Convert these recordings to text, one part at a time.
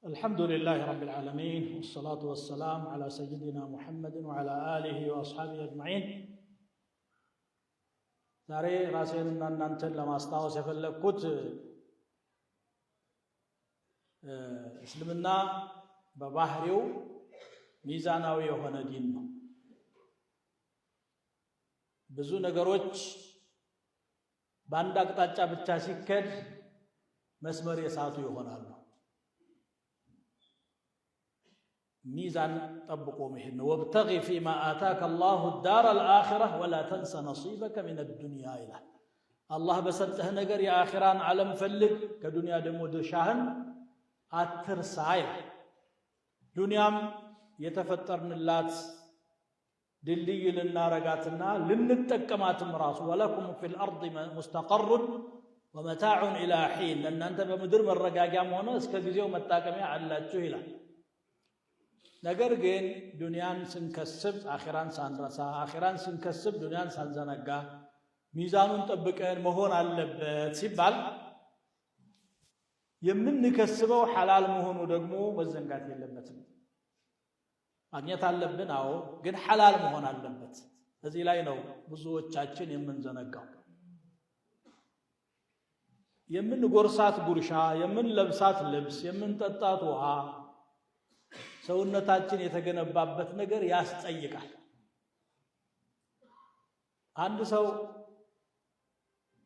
الحمد لله رب العالمين، والصلاة والسلام على سيدنا محمد وعلى آله وأصحابه أجمعين። ዛሬ ራሴንና እናንተን ለማስታወስ የፈለግኩት እስልምና በባህሪው ሚዛናዊ የሆነ ዲን ነው። ብዙ ነገሮች በአንድ አቅጣጫ ብቻ ሲከድ መስመር የሳቱ ይሆናሉ። ሚዛን ጠብቆ መሄድ ነው። وابتغ فيما آتاك الله الدار الآخرة ولا تنس نصيبك من الدنيا ይላል። አላህ በሰጠህ ነገር የአኺራን ዓለም ፈልግ፣ ከዱንያ ደግሞ ድርሻህን አትርሳ ይላል። ዱንያም የተፈጠርንላት ድልድይ ልናረጋትና ልንጠቀማትም ራሱ ولكم في الأرض مستقر ومتاع إلى حين፣ ለእናንተ በምድር መረጋጊያም ሆነ እስከ ጊዜው መጣቀሚያ አላችሁ ይላል። ነገር ግን ዱንያን ስንከስብ አኺራን ሳንረሳ፣ አኺራን ስንከስብ ዱንያን ሳንዘነጋ ሚዛኑን ጠብቀን መሆን አለበት ሲባል የምንከስበው ሐላል መሆኑ ደግሞ መዘንጋት የለበትም። ማግኘት አለብን፣ አዎ፣ ግን ሐላል መሆን አለበት። እዚህ ላይ ነው ብዙዎቻችን የምንዘነጋው። የምንጎርሳት ጉርሻ፣ የምንለብሳት ልብስ፣ የምንጠጣት ውሃ፣ ሰውነታችን የተገነባበት ነገር ያስጠይቃል። አንድ ሰው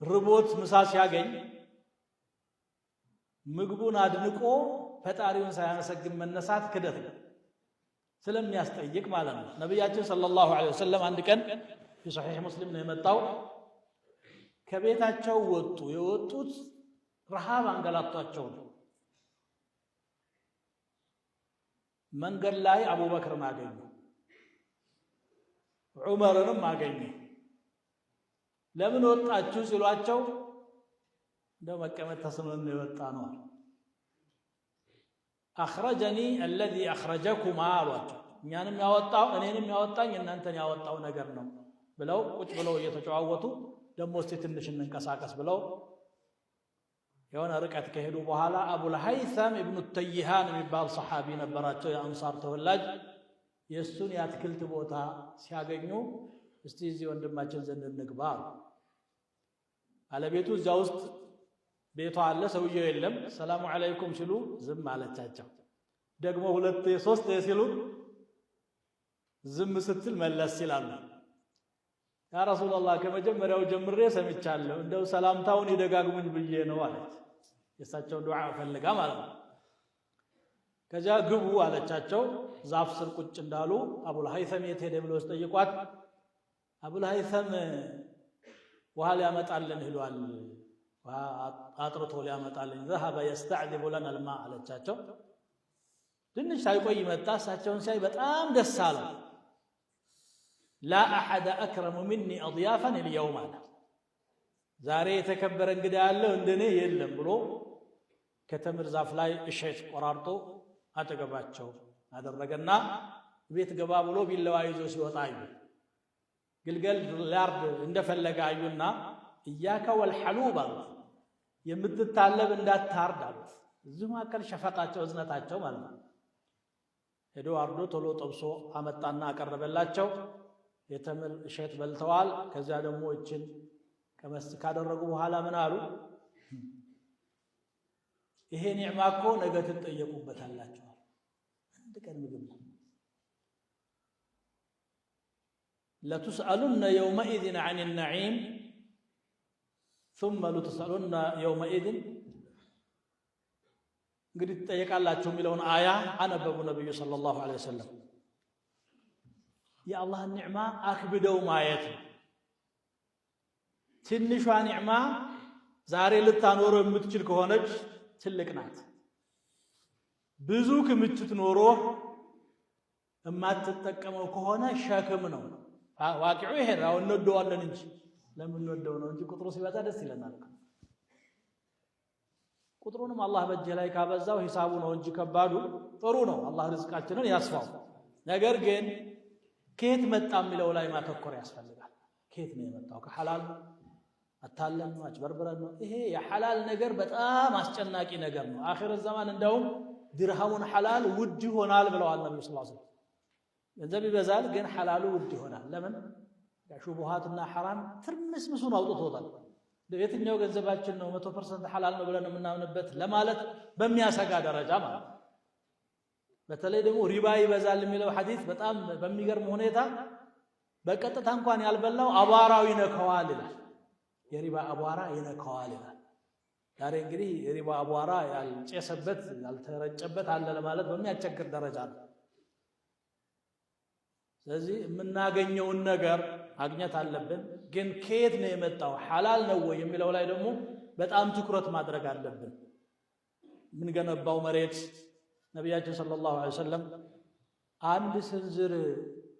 ርቦት ምሳ ሲያገኝ ምግቡን አድንቆ ፈጣሪውን ሳያመሰግን መነሳት ክደት ነው፣ ስለሚያስጠይቅ ማለት ነው። ነቢያችን صلى الله عليه وسلم አንድ ቀን የሶሒሕ ሙስሊም ነው የመጣው፣ ከቤታቸው ወጡ። የወጡት ረሃብ አንገላቷቸው ነው። መንገድ ላይ አቡበክርን አገኙ፣ ዑመርንም አገኙ። ለምን ወጣችሁ ሲሏቸው እንደው መቀመጥ ተስኖን የወጣ ነው። أخرجني الذي أخرجكما አሏቸው። እኛንም ያወጣው እኔንም ያወጣኝ እናንተን ያወጣው ነገር ነው ብለው ቁጭ ብለው እየተጨዋወቱ ደግሞ እስቲ ትንሽ እንንቀሳቀስ ብለው የሆነ ርቀት ከሄዱ በኋላ አቡል ሀይሰም ኢብኑ ተይሃን የሚባል ሰሓቢ ነበራቸው፣ የአንሳር ተወላጅ። የእሱን የአትክልት ቦታ ሲያገኙ እስቲ እዚህ ወንድማችን ዘንድ እንግባ አሉ። ባለቤቱ እዚያ ውስጥ ቤቷ አለ፣ ሰውየው የለም። ሰላሙ ዓለይኩም ሲሉ ዝም አለቻቸው። ደግሞ ሁለት ሶስት ሲሉ ዝም ስትል መለስ ይላሉ። ያ ረሱላላህ ከመጀመሪያው ጀምሬ ሰምቻለሁ፣ እንደው ሰላምታውን ይደጋግሙኝ ብዬ ነው አለች። የእሳቸውን ዱዓ ፈልጋ ማለት ነው። ከዚያ ግቡ አለቻቸው። ዛፍ ስር ቁጭ እንዳሉ አቡል ሀይሰም የት ሄደ ብለው ሲጠይቋት አቡል ሀይሰም ውሃ ሊያመጣልን ሂዷል፣ ውሃ አጥርቶ ሊያመጣልን ذهب يستعذب لنا الماء አለቻቸው። ትንሽ ሳይቆይ መጣ። እሳቸውን ሲያይ በጣም ደስ አለው። لا أحد أكرم مني أضيافا اليوم አለ። ዛሬ የተከበረ እንግዳ ያለው እንደኔ የለም ብሎ ከተምር ዛፍ ላይ እሸት ቆራርጦ አጠገባቸው አደረገና ቤት ገባ ብሎ ቢላዋ ይዞ ሲወጣ አዩ። ግልገል ሊያርድ እንደፈለገ አዩና إياك والحلوب አሉት። የምትታለብ እንዳታርድ አሉት። እዚህ መካከል ሸፈቃቸው እዝነታቸው ማለት ነው። ሄዶ አርዶ ቶሎ ጠብሶ አመጣና አቀረበላቸው። የተምር እሸት በልተዋል። ከዚያ ደግሞ እችን ቀመስ ካደረጉ በኋላ ምን አሉ? ይሄ ኒዕማ እኮ ነገ ትጠየቁበታላችሁ። አንድ ቀን ምግብ ነው። لتسألن يومئذ عن النعيم ثم لتسألن يومئذ እንግዲህ ትጠየቃላችሁ የሚለውን አያ አነበቡ ነቢዩ صلى الله عليه وسلم። የአላህን ኒዕማ አክብደው ማየት ነው። ትንሿ ኒዕማ ዛሬ ልታኖረው የምትችል ከሆነች ትልቅ ናት። ብዙ ክምችት ኖሮ የማትጠቀመው ከሆነ ሸክም ነው። ዋቂዑ ይሄ ነው። እንወደዋለን እንጂ ለምንወደው ነው እንጂ ቁጥሩ ሲበዛ ደስ ይለናል። ቁጥሩንም አላህ በእጅህ ላይ ካበዛው ሂሳቡ ነው እንጂ ከባዱ ጥሩ ነው። አላህ ርዝቃችንን ያስፋው። ነገር ግን ከየት መጣ የሚለው ላይ ማተኮር ያስፈልጋል። ከየት ነው የመጣው? ከሐላል ነው? አታለን ነው? አጭበርብረን ነው? ይሄ የሐላል ነገር በጣም አስጨናቂ ነገር ነው። አኺር ዘማን እንደውም ድርሃሙን ሐላል ውድ ይሆናል ብለዋል ነብዩ صلى الله عليه وسلم። ገንዘብ ይበዛል ግን ሐላሉ ውድ ይሆናል። ለምን? ሹቡሃትና ሐራም ትርምስምሱን አውጥቶታል። የትኛው ገንዘባችን ነው 100% ሐላል ነው ብለን የምናምንበት ለማለት በሚያሰጋ ደረጃ ማለት ነው። በተለይ ደግሞ ሪባ ይበዛል የሚለው ሐዲስ በጣም በሚገርም ሁኔታ በቀጥታ እንኳን ያልበላው አቧራው ይነካዋል ይላል። የሪባ አቧራ ይነካዋል ይላል። ዛሬ እንግዲህ የሪባ አቧራ ያልጨሰበት ያልተረጨበት አለ ለማለት በሚያስቸግር ደረጃ ነው። ስለዚህ የምናገኘውን ነገር ማግኘት አለብን። ግን ከየት ነው የመጣው ሐላል ነው ወይ የሚለው ላይ ደግሞ በጣም ትኩረት ማድረግ አለብን። የምንገነባው መሬት ነቢያችን ሰለላሁ ዐለይሂ ወሰለም አንድ ስንዝር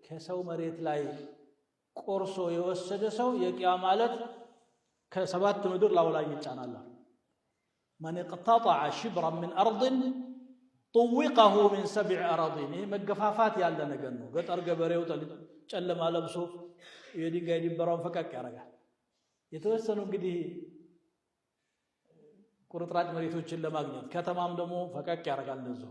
ከሰው መሬት ላይ ቆርሶ የወሰደ ሰው የቂያማ ዕለት ከሰባት ምድር ላዩ ላይ ይጫናል። መን እቅተጠዐ ሽብረን ሚን አርድን ጥዊቀሁ ሚን ሰብዕ አራዲን። ይሄ መገፋፋት ያለ ነገር ነው። ገጠር ገበሬው ጨለማ ለብሶ የድንጋይ ድንበራውን ፈቀቅ ያደርጋል። የተወሰኑ እንግዲህ ቁርጥራጭ መሬቶችን ለማግኘት ከተማም ደግሞ ፈቀቅ ያደርጋል። እንደዚሁ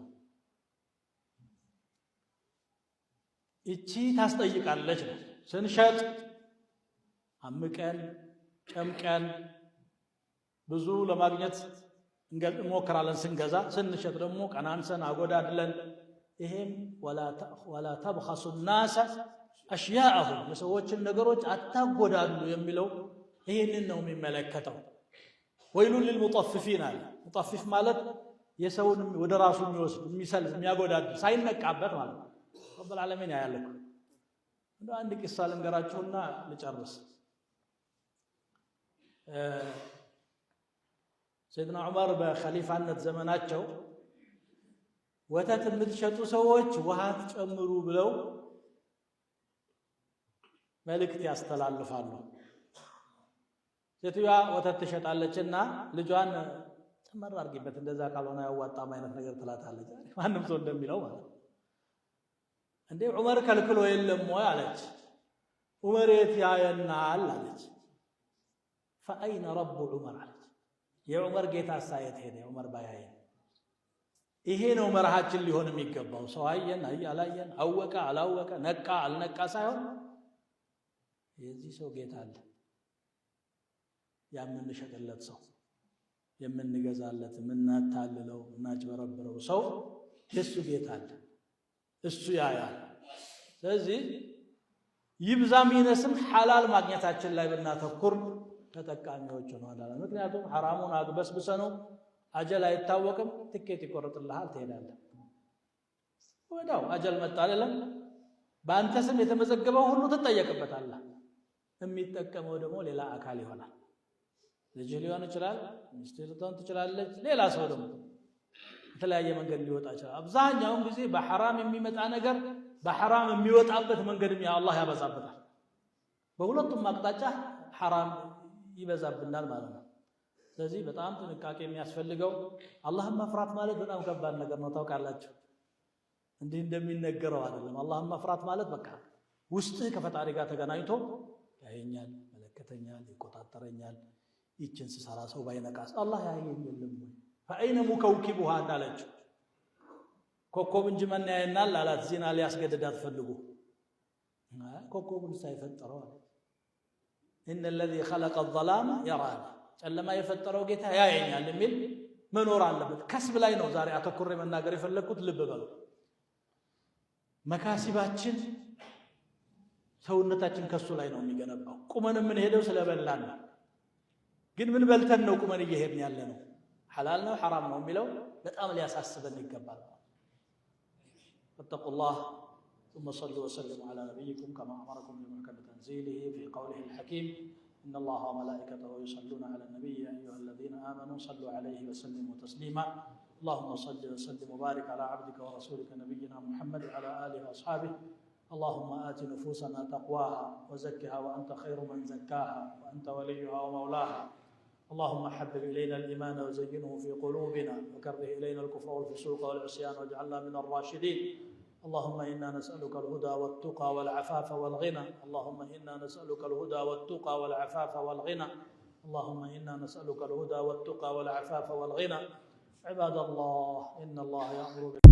እቺ ታስጠይቃለች ነው። ስንሸጥ አምቀን ጨምቀን ብዙ ለማግኘት እንሞክራለን ስንገዛ፣ ስንሸጥ ደግሞ ቀናንሰን አጎዳድለን። ይሄም ወላ ተብኸሱ ናሰ አሽያአሁም የሰዎችን ነገሮች አታጎዳሉ የሚለው ይህንን ነው የሚመለከተው። ወይሉን ሊልሙጠፊፊን አለ። ሙጠፊፍ ማለት የሰውን ወደ ራሱ የሚወስድ የሚሰልፍ የሚያጎዳድል ሳይነቃበት ማለት ነው። ረብል ዓለሚን ያያል እኮ። እንደው አንድ ቂሳ ልንገራችሁና ልጨርስ። ሰይድና ዑመር በኸሊፋነት ዘመናቸው ወተት የምትሸጡ ሰዎች ውሃ ትጨምሩ ብለው መልእክት ያስተላልፋሉ። ሴትዮዋ ወተት ትሸጣለችና ልጇን ጨመር አድርጊበት እንደዛ ካልሆነ አያዋጣም አይነት ነገር ትላታለች። ማንም ሰው እንደሚለው ማለት ነው። እንዴ ዑመር ከልክሎ የለም ወይ አለች። ዑመር የት ያየናል አለች። ፈአይነ ረቡ ዑመር አለች። የዑመር ጌታ የት ሄደ? ዑመር ባያየን። ይሄ ነው መርሃችን ሊሆን የሚገባው። ሰው አየን አላየን፣ አወቀ አላወቀ፣ ነቃ አልነቃ ሳይሆን የዚህ ሰው ጌታ አለ። የምንሸጥለት ሰው፣ የምንገዛለት፣ የምናታልለው፣ የምናጭበረብረው ሰው የእሱ ጌታ አለ። እሱ ያያል። ስለዚህ ይብዛም ይነስም ሐላል ማግኘታችን ላይ ብናተኩር ተጠቃሚዎች ሆነናል። ምክንያቱም ሐራሙን አግበስብሰ ነው አጀል አይታወቅም። ትኬት ይቆርጥልሃል፣ ትሄዳለህ። ወዲያው አጀል መጣ አይደለም፣ በአንተ ስም የተመዘገበው ሁሉ ትጠየቅበታለህ። የሚጠቀመው ደግሞ ሌላ አካል ይሆናል። ልጅህ ሊሆን ይችላል፣ ሚስትህ ልትሆን ትችላለች፣ ሌላ ሰው ደግሞ የተለያየ መንገድ ሊወጣ ይችላል። አብዛኛውን ጊዜ በሐራም የሚመጣ ነገር በሐራም የሚወጣበት መንገድም አላህ ያበዛበታል። በሁለቱም አቅጣጫ ሐራም ይበዛብናል ማለት ነው። ስለዚህ በጣም ጥንቃቄ የሚያስፈልገው አላህን መፍራት ማለት በጣም ከባድ ነገር ነው። ታውቃላችሁ፣ እንዲህ እንደሚነገረው አይደለም። አላህን መፍራት ማለት በቃ ውስጥህ ከፈጣሪ ጋር ተገናኝቶ ያየኛል፣ ይመለከተኛል፣ ይቆጣጠረኛል፣ ይችን ስሰራ ሰው ባይነቃስ አላህ ያየኝ የለም ወይ? ፈአይነ ሙከውኪቡሃ እንዳለችው ኮከብ እንጂ ማን ያየናል አላት። ዚና ሊያስገድዳት ፈልጎ ኮከቡን ሳይፈጠረው አለ إن الذي خلق الظلام يراني፣ ጨለማ የፈጠረው ጌታ ያየኛል የሚል መኖር አለበት። ከስብ ላይ ነው ዛሬ አተኩሬ መናገር የፈለግኩት። ልብ በሉ፣ መካሲባችን ሰውነታችን ከሱ ላይ ነው የሚገነባው። ቁመን የምንሄደው ስለበላን ነው። ግን ምን በልተን ነው ቁመን እየሄድን ያለ ነው? ሐላል ነው ሐራም ነው የሚለው በጣም ሊያሳስበን ይገባል። فاتقوا الله ثم صلوا وسلموا على نبيكم كما أمركم بمحكم تنزيله في قوله الحكيم إن الله وملائكته يصلون على النبي يا أيها الذين آمنوا صلوا عليه وسلموا تسليما اللهم صل وسلم وبارك على عبدك ورسولك نبينا محمد وعلى آله وأصحابه اللهم آت نفوسنا تقواها وزكها وأنت خير من زكاها وأنت وليها ومولاها اللهم حبب إلينا الإيمان وزينه في قلوبنا وكره إلينا الكفر والفسوق والعصيان واجعلنا من الراشدين اللهم إنا نسألك الهدى والتقى والعفاف والغنى اللهم إنا نسألك الهدى والتقى والعفاف والغنى اللهم إنا نسألك الهدى والتقى والعفاف والغنى ዒባደላህ ኢነላህ ያእሙሩ